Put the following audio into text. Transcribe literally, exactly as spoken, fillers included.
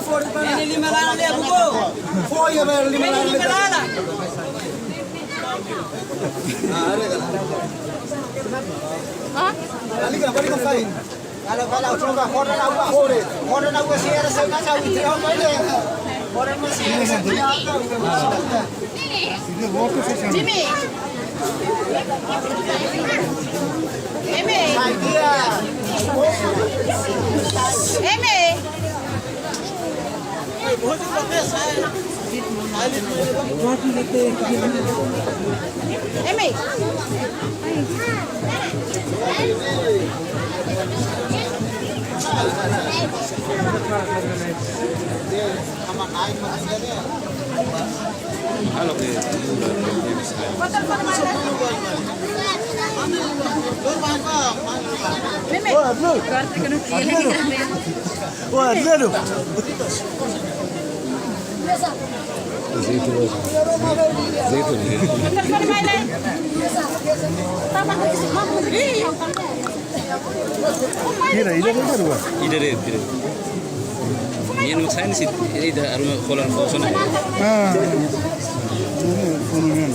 Ini lima laran dia, buku. Oh, iya, bayar lima laran. Ini lima laran. Kalau, kalau, coba, kode na buka, kode. Kode na buka, sih, ada saya nggak tahu, itu apa ini? Kode masih ada saya nggak tahu. Jimmy. Eme. Eme. Eme. Wah, Abdul. Wah, Abdul. Zeitu, zeitu. Tira, ida, ida, ida. Ida, ida, ida. Yang saya ni sih, ida, aruma kolan kosong. Ah. Ini konon.